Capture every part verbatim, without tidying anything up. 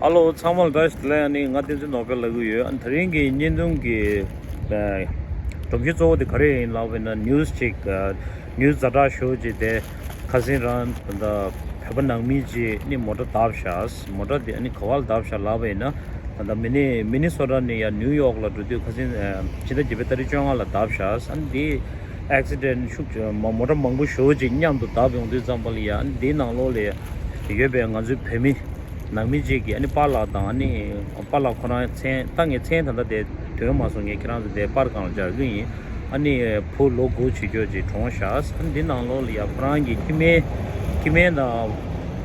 ཧེ་ལོ། ཚང་མ་ལ་བཀྲ་ཤིས་བདེ་ལེགས། ཨ་ནི་ང་བསྟན་འཛིན་ནོར་བུ་ལབ་ཀྱི་ཡོད། ཨ་ནི་དེ་རིང་གི་བརྙན་ཐུང་གི་ཨ་སྒྲོམ་གཞི་གཙོ་བོ་དེ་ག་རེ་ཡིན་ལབ་པ་ཡིན་ན། ནིའུ་སི་ཅིག་ཨ་ནིའུ་སི་ཛ་དྲག་ཞེ་པོ་ཅིག་དེ། ཁ་སང་རང་ད་ལྟ་བོད་པ་ནང་མི་ཅིག་ནི་མོ་ཊ་བརྡབས་ཤག་མོ་ཊ་དེ་ཨ་ནི་ག་པར་བརྡབས་ཤག་ལབ་པ་ཡིན་ན། ད་ལྟ་མི་ནི་མི་ནི་སོ་ཊ་ནས་ཡར་ནིའུ་ཡོག་ལ་འགྲོ་དུས། ཁ་སང་ཨ་ཕྱི་ཟླ་བརྒྱད་པའི་ཏ་རིག་བཅོ་ལྔ་ལ་བརྡབས་ཤག་ཨ་ནི་དེ་ཨེག་སི་ཌེན་ཤུགས་ཆེ་མོ་ཊ་མང་པོ་ཞེ་པོ་ཅིག་མཉམ་དུ་བརྡབས་ཡོང་དུས་ཙམ་པ་ལ་ཡ། ཨ་ནི་དེའི་ནང་ལོགས་ལ་ཡོད་པའི་ང་ཚོའི་བོད་མི་ནང་མི་གཅིག་གིས་ཨ་ནི་པཱ་ལགས་དང་། ཨ་ནི་པཱ་ལགས་ཁོ་རང་མཚན་ད་ངས་མཚན་ད་ལྟ་དེ་འདོན་མ་སོང་། ངས་ཁྱེད་རང་ཚོ་དེ་པར་སྒང་ལ་སྦྱར་གྱི་ཡིན། ཨ་ནི་བུ་ལོ་དགུ་བྱེད་རྒྱུ་ཅིག་གྲོངས་ཤག་ཨ་ནི་འདི་ནང་ལོགས་ལ་ཡ་ཁོ་རང་གི་སྐྱེ་དམན་སྐྱེ་དམན་དང་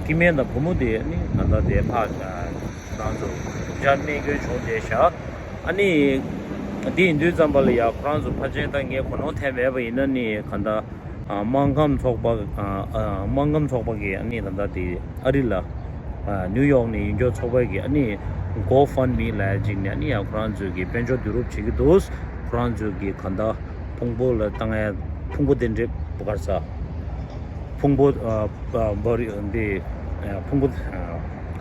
སྐྱེ་དམན་དང་བུ་མོ་དེ་ཨ་ནི་ད་ལྟ་དེ་ཕར་ཁོ་རང་ཚོ་རྒྱ་སྨན་སྐྱོན་བྱུང་བསྡད་ཤག་ཨ་ནི་འདི་ཡིན་དུས་ཙམ་པ་ལ་ཡ། ཁོ་རང་ཚོ་ཕལ་ཆེར་ད་ངས་གོ་ནོར་ཐེབས་མེད་པ་ཡིན་ན་ནི། ག་ད་ཨ་སྨར་ཁམས་ཚོགས་པ་ཨ་ཨ་སྨར་ཁམས་ཚོགས་པ་གིས་ཨ་ནི་ད་ལྟ་དེ་ཨ་རི་ལ་ཨ་ནིའུ་ཡོག་ནས་ཡིན་རྒྱུ་ཚོགས་པ་གིས་ཨ་ནི་གོ་ཕན་མི་ལབ་ཡ་ཅིག་ནས་ཨ་ནི་ཡ་ཁོ་རང་ཚོས་ཀྱི་དཔལ་འབྱོར་བསྡུ་རུབ་བྱེད་ཀྱི་འདུག་ཁོ་རང་ཚོས་ཀྱི་ག་ད་ཕུང་པོ་ལ་བཏང་ཡ། ཕུང་པོ་དེ་འདྲའི་ག་རེ་ཟ། ཕུང་པོ་ཨ་ཨ་འབར་འདི་ཨ་ཕུང་པོ་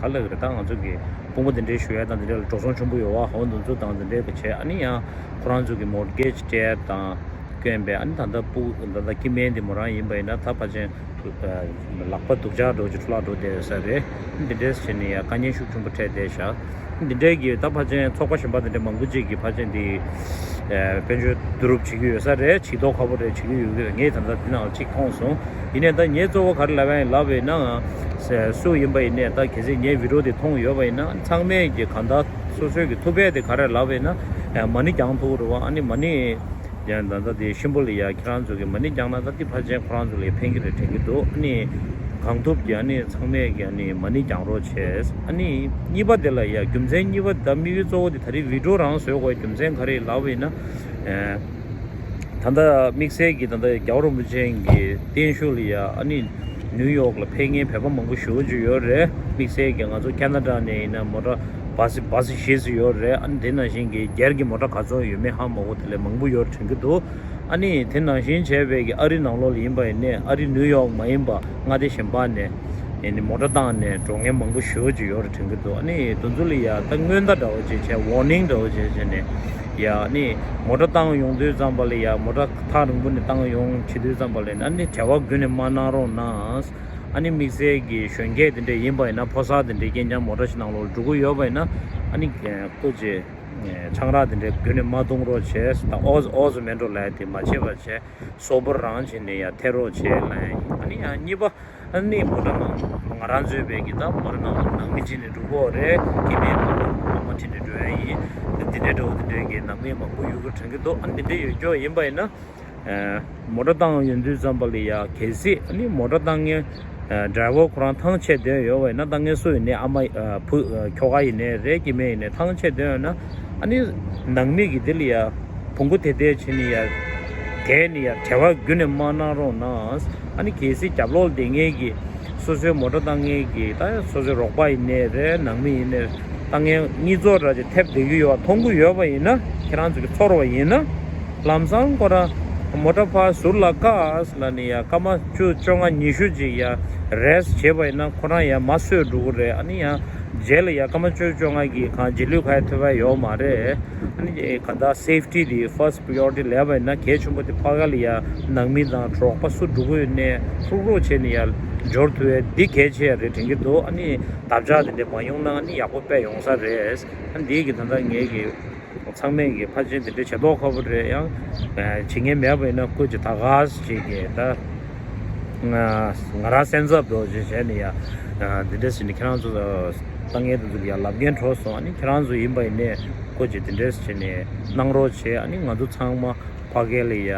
ཨ་ག་ལབ་ཀྱི་རེད། ད་ང་ཚོ་གི་ཕུང་པོ་དེ་འདྲའི་གཞུ་ཡ་དང་དེ་འདྲ་ལ་འགྲོ་སོང་ཆེན་པོ་ཡོད་པ། འོ་འདི་ཚོ་དང་དེ་འདྲའི་གི་བྱས། ཨ་ནི་ཡང་ཁོ་རང་ཚོ་གི་མོར་གེཇ་སྤྲད་དང་སྐྱོན་པས། ཨ་ནི་ད་ལྟ་སྤུ་ད་ལྟ་སྐྱེ་དམན་དེ་མོ་རང་ཡིན་པ་ཡིན་ན། ད་ཕལ་ཆེར་ལག་པ་སྡུག་ཅག་འདྲ་བོ་ཅིག་འཕྲོ་བརླག་འགྲོ་བསྡད་ཡོད་ས་རེད། འདི་འདྲས་བྱས་ནས་ཡང་དཀའ་ངལ་ཤུགས་ཆེན་པོ་འཕྲད་བསྡད་ཤག་འདི་འདྲའི་གི་ད་ཕལ་ཆེར་ཚོགས་པ་གཞན་པ་དེ་འདྲ་མང་པོ་ཅིག་གིས་ཕལ་ཆེར་འདི་ཨ་དཔལ་འབྱོར་བསྡུ་རུབ་བྱེད་ཀྱི་ཡོད་ས་རེད། བྱེད་མདོག་ཁ་པོ་རེད། བྱེད་ཀྱི་ཡོད་ཀྱི་རེད། ངས་ད་ལྟ་འདི་ནང་ལ་གཅིག་མཐོང་སོང་། ཡིན་ནའི་ད་ངས་གཙོ་བོ་ག་རེ་ལབ་ཡ་ཡིན་ལབ་པ་ཡིན་ན། སུ་ཡིན་པ་ཡིན་ནའི་ད་གལ་སྲིད་ངའི་བི་ཌིའོ་དེ་མཐོང་ཡོད་པ་ཡིན་ན། ཚང་མས་ཀྱི་གང་ལྟར་སོ་སོའི་གི་ཐུགས་ཕན་དེ་ག་རེ་ལབ་པ་ཡིན་ན། ཨ་མ་ཎི་བགྱང་ཐུབ་རེད་པ། ཨ་ནི་མ་ཎི་ཡང་ད་ལྟ་དེ་གཤིན་པོ་ལ་ཡ་ཁྱེད་རང་ཚོ་གི་མ་ཎི་བགྱངས་ན་ད་དེ་ཕལ་ཆེར་ཁོ་རང་ཚོ་ལ་ཕན་གྱི་རེད་དྲན་གྱི་འདུག་ཨ་ནི་གང་ཐུབ་ཀྱིས་ཨ་ནི་ཚང་མས་ཀྱི་ཨ་ནི་མ་ཎི་བགྱང་རོགས་བྱས། ཨ་ནི་གཉིས་པ་དེ་ལ་ཡ། རྒྱུ་མཚན་གཉིས་པ་ད་དམིགས་ཡུལ་གཙོ་བོ་དེ་ད་རེས་བི་ཌིའོ་རང་བཟོས་དགོས་རྒྱུ་མཚན་ག་རེ་ལབ་པ་ཡིན་ན། ཨ་ད་ལྟ་དམིགས་བསལ་གྱི་ད་ལྟ་རྒྱལ་བ་རིན་པོ་ཆེ་གི་བརྟན་བཞུགས་ལ་ཡ། ཨ་ནི་ནིའུ་ཡོག་ལ་ཕེབས་མཁན་བོད་པ་མང་པོ་ཞེ་པོ་ཅིག་ཡོད་རེད། དམིགས་བསལ་གྱི་ང་ཚོ་ཁེ་ན་ཌ་ནས་ཡིན་ན་མོ་ཊ་བྷ་སི་བྷ་སི་བཞི་ཙམ་ཡོད་རེད། ཨ་ནི་དེ་ནང་བཞིན་གྱི་སྒེར་གྱི་མོ་ཊ་ག་ཚོད་ཡོད་མེད་ཧ་མ་གོ། དེ་ལས་མང་པོ་ཡོད་དྲན་གྱི་འདུག་ཨ་ནི་དེ་ནང་བཞིན་བྱས་པའི་གི་ཨ་རི་ནང་ལོགས་ལ་ཡིན་པ་ཡིན་ནའི། ཨ་རི་ནིའུ་ཡོག་མ་ཡིན་པ་མངའ་སྡེ་གཞན་པ་ནས་ཡིན་ནའི་མོ་ཊ་བཏང་ནས་འགྲོ་མཁན་མང་པོ་ཞེ་པོ་ཅིག་ཡོད་རེད་དྲན་གྱི་འདུག་ཨ་ནི་དེ་ཚོ་ལ་ཡ་ད་སྔོན་བརྡ་འདྲ་བོ་ཅིག་བྱས། ཝོར་ནིང་འདྲ་བོ་ཅིག་བྱས་ནས་ཡ། ཨ་ནི་མོ་ཊ་བཏང་ཡོང་དུས་ཙམ་པ་ལ་ཡ། མོ་ཊ་ཐག་རིང་པོ་ནས་བཏང་ཡོང་བྱེད་དུས་ཙམ་པ་ལ་ཡ། ཨ་ནི་བྲེལ་བ་རྒྱུན་ནས་མ་གནང་རོགས་གནང་། ཨ་ནི་དམིགས་བསལ་གྱི་གཞོན་སྐྱེས་དེ་འདྲས་ཡིན་པ་ཡིན་ན། ཕོ་གསར་དེ་འདྲས་རྐྱང་རྐྱང་མོ་ཊ་ཞིག་ནང་ལོགས་འགྲོ་གི་ཡོད་པ་ཡིན་ན། ཨ་ནི་སྐུ་མཁྱེན་ཆང་རག་དེ་འདྲས་རྒྱུན་ནས་མ་འཐུང་རོགས་བྱས། ད་ཨོ་ཨོ་ཟོ་མེན་འགྲོ་ལབ་ཡ་དེ་མ་བྱེད་པ་བྱས། སོ་བོར་རང་བྱས་ནས་ཡ་ཐེ་རོགས་བྱས་ལབ་ཡ་ཡིན། ཨ་ནི་ཡང་གཉིས་པ། ཨ་ནི་མོ་ཊ་ནང་ང་རང་འཛུལ་བའི་གི་ད་མོ་ཊ་ནང་ནང་མི་གཅིག་ནས་འགྲོ་གི་ཡོད་རེད། སྐྱེ་དམན་མང་པོ་ཨ་མ་ཁྲིད་ནས་འགྲོ་ཡ་ཡིན། འདི་འདྲའི་འདྲ་བོ་དེ་འདྲའི་གི་ནང་མི་མང་པོ་ཡོད་གི་དྲན་གི་འདུག་ཨ་འདི་འདྲའི་ཡོད་ཀྱོག་ཡིན་པ་ཡིན་ན། ཨ་མོ་ཊ་བཏང་ཡོང་དུས་ཙམ་པ་ལ་ཡ། གལ་སྲིད་ཨ་ནི་མོ་ཊ་བཏང་མཁན་ཨ་ཌ་རའི་ཝར་ཁོ་རང་ཐང་ཆད་བསྡད་ཡོད་པ་ཡིན་ན། བཏང་མཁན་སུ་ཡིན་ནའི། ཨ་མ་ཨ་བུ་ཨ་ཁྱོ་ག་ཡིན་ནའི་རེད། སྐྱེ་དམན་ཡིན་ནའི། ཐང་ཆད་བསྡད་ཡོད་ན། ཨ་ནི་ནང་མི་གི་དེ་ལ་ཡ་བོང་གུ་དེ་དེ་བྱས་ནས་ཡ། དེ་ནི་ཡ་བྲེལ་བ་རྒྱུན་ནས་མ་གནང་རོགས་གནང་། ཨ་ནི་གལ་སྲིད་རྒྱབ་ལོགས་ལ་བསྡད་མཁན་གྱི་སོ་སོའི་མོ་ཊ་བཏང་མཁན་གྱི་ད་སོ་སོའི་རོགས་པ་ཡིན་ནའི་རེད། ནང་མི་ཡིན་ནའི་བཏང་མཁན་གཉིས་ཚོགས་འདྲ་ཅིག་ཐེབས་བསྡད་ཀྱི་ཡོད་པ་མཐོང་གི་ཡོད་པ་ཡིན་ན། ཁྱེད་རང་ཚོ་གི་ཚོར་བ་ཡིན་ན། ལམ་སང་ཁོ་རང་མོ་ཊ་ཕར་ཟུར་ལ་བཀག་ལབ་ནས་ཡ། སྐར་མ་བཅུ་བཅོ་ལྔ་ཉི་ཤུ་ཅིག་ཡ་རེ་སི་བྱས་པ་ཡིན་ན། ཁོ་རང་ཡ་མར་སོས་འགྲོ་གི་རེད། ཨ་ནི་ཡ་རྗེས་ལ་ཡ་སྐར་མ་བཅུ་བཅོ་ལྔ་གི་གང་རྗེས་ལུས་ག་ཡ་ཐོབ་ཡ་ཡོད་མ་རེད། ཨ་ནི་གང་ལྟར་སེབ་ཊི་དེ་ཕར་སི་པི་རི་ཡོ་རི་ཊི་ལབ་པ་ཡིན་ན། གལ་ཆེན་པོ་དེ་ཕ་ག་ལ་ཡ་ནང་མི་དང་གྲོགས་པ་སུ་འགྲོ་གི་ཡོད་ནའི་ཧྲུག་ཧྲུག་བྱས་ནས་ཡ་འབྱོར་ཐུབ་ཡ་འདི་གལ་ཆེ་ཡ་རེད་དྲན་གྱི་འདུག་ཨ་ནི་འདབ་ཆགས་དེ་འདྲ་མ་ཡོང་ན་ཨ་ནི་ཡག་པོ་དཔེ་ཡོང་ས་རེད། ཨ་ནི་འདི་གི་ད་ལྟ་ངས་གི་ཚང་མས་ཀྱི་ཕལ་ཆེར་དེ་འདྲའི་བྱེད་མདོག་ཁ་པོ་རེད། ཡང་བྱེད་མཁན་མེད་པ་ཡིན་ན་སྐུ་མཁྱེན་ད་ག་ཅིག་གིས་ད་ང་ང་རང་སེམས་འཚབ་འདྲ་ཅིག་བྱས་ནས་ཡ། འདི་འདྲ་ཟེར་ནས་ཁྱེད་རང་ཚོ་ལྟ་མཁན་དེ་ཚོ་ལ་ཡ་ལབ་མཁན་འཕྲོ་སོང་། ཨ་ནི་ཁྱེད་རང་ཚོ་ཡིན་པ་ཡིན་ནའི་སྐུ་མཁྱེན་དེ་འདྲ་བྱས་ནས་གནང་རོགས་བྱས། ཨ་ནི་ང་ཚོ་ཚང་མ་ཕ་གི་ལ་ཡ།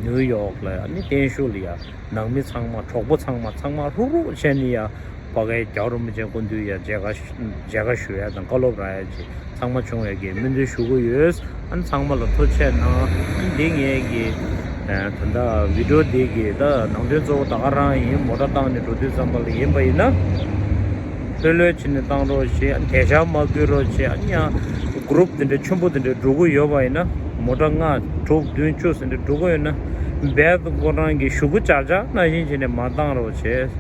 ནིའུ་ཡོག་ལ། ཨ་ནི་བརྟན་བཞུགས་ལ་ཡ། ནང་མི་ཚང་མ། གྲོགས་པོ་ཚང་མ། ཚང་མ་ཧྲུག་ཧྲུག་བྱས་ནས་ཡ། ཕ་གིའི་རྒྱལ་བ་རིན་པོ་ཆེ་སྐུ་མདུན་ཡ་མཇལ་ཁ་མཇལ་ཁ་ཞུ་ཡ་དང་བཀའ་སློབ་རག་ཡ་ཅིག་ཚང་མ་བྱུང་ཡ་གི་སྨོན་འདུན་ཞུ་གི་ཡོད། ཨ་ནི་ཚང་མ་ལ་ཐུགས་རྗེ་གནང་། ཨ་ནི་འདི་ངས་ཀྱི་ད་ལྟ་བི་ཌིའོ་འདི་གི་ད་ནང་དོན་གཙོ་བོ་ད་ག་རང་ཡིན། མོ་ཊ་བཏང་ནས་འགྲོ་དུས་ཙམ་པ་ལ་ཡིན་པ་ཡིན་ན། ལྷོད་ལྷོད་བྱས་ནས་བཏང་རོགས་བྱེད། ཨ་ནི་དལ་ཞག་མ་འགུལ་རོགས་བྱེད། ཨ་ནི་ཡང་གུ་རུབ་དེ་འདྲ་ཆེན་པོ་དེ་འདྲ་འགྲོ་གི་ཡོད་པ་ཡིན་ན། མོ་ཊ་ལྔ་དྲུག་བདུན་བཅུ་ཟེར་འདྲ་འགྲོ་གི་ཡོད་ན། རྦད་ཁོ་རང་གི་གཞུག་གུ་ཅར་ཅར་ནང་བཞིན་བྱས་ནས་མ་བཏང་རོགས་བྱེད།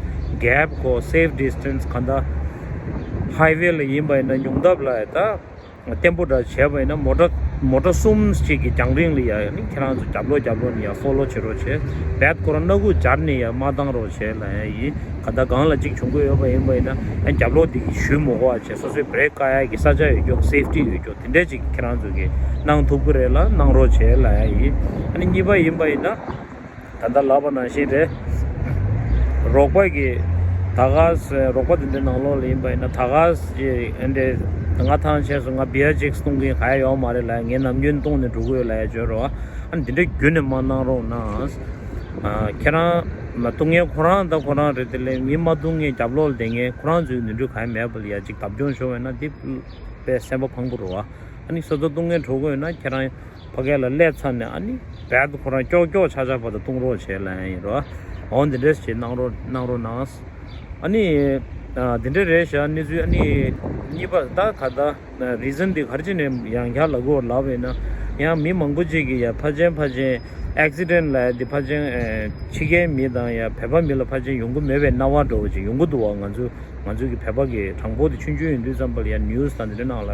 གེབ་ཁོ་སེབ་ཌི་སི་ཊེན་སི་ག་འདྲ་ ཧའི་ཝེ་ལ་ཡིན་པ་ཡིན་ན་ཉུང་མཐའ་ལ་ད་བརྟན་པོ་འདྲ་བྱས་པ་ཡིན་ན་མོ་ཊ་མོ་ཊ་གསུམ་གཅིག་གི་རྒྱང་རིང་ལ་ཡ་ནི་ཁྱེད་རང་ཚོ་རྒྱབ་ལོགས་རྒྱབ་ལོགས་ནས་ཡ་ཕོ་ལོ་བྱེད་རོགས་བྱེད། བེད་ཁོ་རང་སྣ་ཁུག་སྦྱར་ནས་ཡ་མ་བཏང་རོགས་བྱེད་ལབ་ཡ་ཡིན། ག་ད་གང་ལ་གཅིག་བྱུང་གི་ཡོད་པ་ཡིན་པ་ཡིན་ན་ཨ་རྒྱབ་ལོགས་འདི་གི་གཞུས་མི་དགོས་པ་བྱེད། སོ་སོའི་བྷི་རེག་བཀག་ཡ་གི་ས་ཆ་ཡོད་རྒྱུ་སེབ་ཊི་ཡོད་རྒྱུ་དེ་འདྲས་ཅིག་ཁྱེད་རང་ཚོ་གི་གནང་ཐུབ་ཀྱི་རེད་ལ་གནང་རོགས་བྱེད་ལབ་ཡ་ཡིན། ཨ་ནི་གཉིས་པ་ཡིན་པ་ཡིན་ན། ད་ལྟ་ལབ་པ་ནང་བཞིན་རེད། རོགས་པ་གི་ད་ག་ས་རོགས་པ་དེ་འདྲའི་ནང་ལོགས་ལ་ཡིན་པ་ཡིན་ན་ད་ག་ས་ཅིག་ཨེ་འདྲས་ང་ཐང་ཆད་སོང་། ང་བི་ཡར་ཅིག་བཏུང་གིན་ག་ཡ་ཡོད་མ་རེད་ལབ་ཡ། ངས་ནམ་རྒྱུན་བཏུང་ནས་འགྲོ་གི་ཡོད་ལབ་ཡ་བརྗོད་རོགས། ཨ་ནི་འདི་འདྲའི་རྒྱུན་ནས་མ་གནང་རོགས་གནང་། ཨ་ཁྱེད་རང་མ་བཏུང་མཁན་ཁོ་རང་ད་ཁོ་རང་རེད། དེ་ལས་མི་མ་བཏུང་མཁན་རྒྱབ་ལོགས་ལ་བསྡད་མཁན་ཁོ་རང་ཚོའི་ནོར་འཁྲུལ་ག་ཡ་མེད་པ་ལ་ཡ་ཅིག་བརྡབ་སྐྱོང་ཤོར་བས་ན་འདི་དཔེ་སེམས་པ་ཕངས་པོ་རེད་བ། ཨ་ནི་སོ་སོ་བཏུང་མཁན་འགྲོ་གི་ཡོད་ན་ཁྱེད་རང་ཕ་གི་ལ་སླེབས་ཚར་ནས་ཨ་ནི་བེད་ཁོ་རང་ཀྱོག་ཀྱོག་ཆག་ཆག་བར་དུ་བཏུང་རོགས་བྱེད་ལབ་ཡ་ཡིན་རོ། འོ་འདི་འདྲས་བྱེད་གནང་རོགས་གནང་རོགས་གནང་། ཨ་ནི་ཨ་འདི་འདྲས་རེད་ཤག་གནས་ཚུལ། ཨ་ནི་གཉིས་པ་ད་ག་ད་རི་ཛན་འདི་ག་རེ་བྱས་ནས་ཡང་བསྐྱར་ལབ་དགོས་ལབ་པ་ཡིན་ན་ཡང་མི་མང་པོ་ཅིག་གིས་ཡ་ཕལ་ཆེར་ཕལ་ཆེར་ཨེག་སི་ཌེན་ལབ་ཡ་འདི་ཕལ་ཆེར་ཨ་ཕྱི་རྒྱལ་མི་དང་ཡ་བོད་པ་མི་ལ་ཕལ་ཆེར་ཡོང་གི་མེད་པའི་སྣང་བ་འདྲ་བོ་ཅིག་ཡོང་གི་འདུག་བ། ང་ཚོ་ང་ཚོའི་གི་བོད་པ་གི་གྲངས་འབོར་དེ་ཆུང་ཆུང་ཡིན་དུས་ཙམ་པ་ལ་ཡ་ནིའུ་སི་དང་དེ་འདྲའི་ནང་ལ་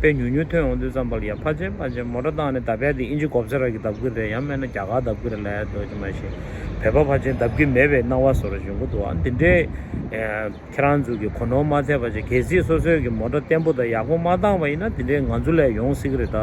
དཔེ་ཉུང་ཉུང་ཐོན་ཡོང་དུས་ཙམ་པ་ལ་ཡ་ཕལ་ཆེར་ཕལ་ཆེར་མོ་ཊ་བཏང་ནས་བརྡབ་ཡ་དེ་ཨིན་ཇི་གོབ་ས་ར་གིས་བརྡབ་གི་རེད། ཡང་མིན་ན་རྒྱ་གར་བརྡབ་གི་རེད་ལབ་ཡ་འདུག་ཅི་མ་ཤེས། བོད་པ་ཕལ་ཆེར་བརྡབ་གི་མེད་པའི་སྣང་བ་བཟོ་འདྲ་ཡོང་གི་འདུག་ཨ་འདི་འདྲའི་ཨེ་ཁྱེད་རང་ཚོ་གི་གོ་ནོར་མ་ཐེབས་པ་བྱས། གལ་སྲིད་སོ་སོའི་གི་མོ་ཊ་བརྟན་པོ་དང་ཡག་པོ་མ་བཏང་བ་ཡིན་ན་དེ་འདྲའི་ང་ཚོ་ལ་ཡོང་སྲིད་གི་རེད། ད་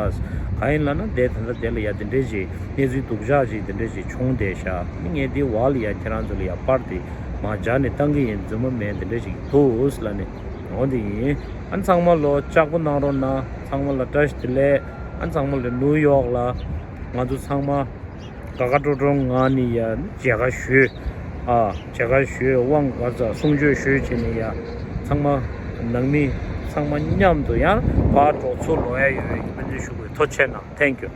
གང་ཡིན་ལབ་ན་དེ་ད་ལྟ་དེ་ལ་ཡ་དེ་འདྲའི་ཅིག་གནས་ཚུལ་སྡུག་ཅག་ཅིག་དེ་འདྲའི་ཅིག་བྱུང་བསྡད་ཤག་ངས་འདི་བར་ལ་ཡ་ཁྱེད་རང་ཚོ་ལ་ཡ་པར་དེ་མར་སྦྱར་ནས་བཏང་གི་ཡིན། རྫུན་མ་མིན། དེ་འདྲ་ཞིག་འདུག་ལབ་ནས་འོ་འདི་ཡིན། ཨ་ཚང་མ་ལོ་ལྕགས་པོ་གནང་རོགས་གནང་། ཚང་མ་ལ་བཀྲ་ཤིས་བདེ་ལེགས། ཨ་ཚང་མ་ལ་ནིའུ་ཡོག་ལ་ང་ཚོ་ཚང་མ་དགའ་དགའ་སྤྲོ་སྤྲོ་ངང་ནས་ཡ་མཇལ་ཁ་ཞུས། ཨ་མཇལ་ཁ་ཞུས། དབང་ག་ཚ་གསུང་ཆོས་ཞུས་བྱས་ནས་ཡ་ཚང་མ་ནང་མི་ཚང་མ་མཉམ་དུ་ཡང་ཕར་འགྲོ་ཚུར་ལོག་ཡ་ཡོད་པའི་སྨོན་འདུན་ཞུ་དགོས། ཐུགས་རྗེ་གནང་། Thank you།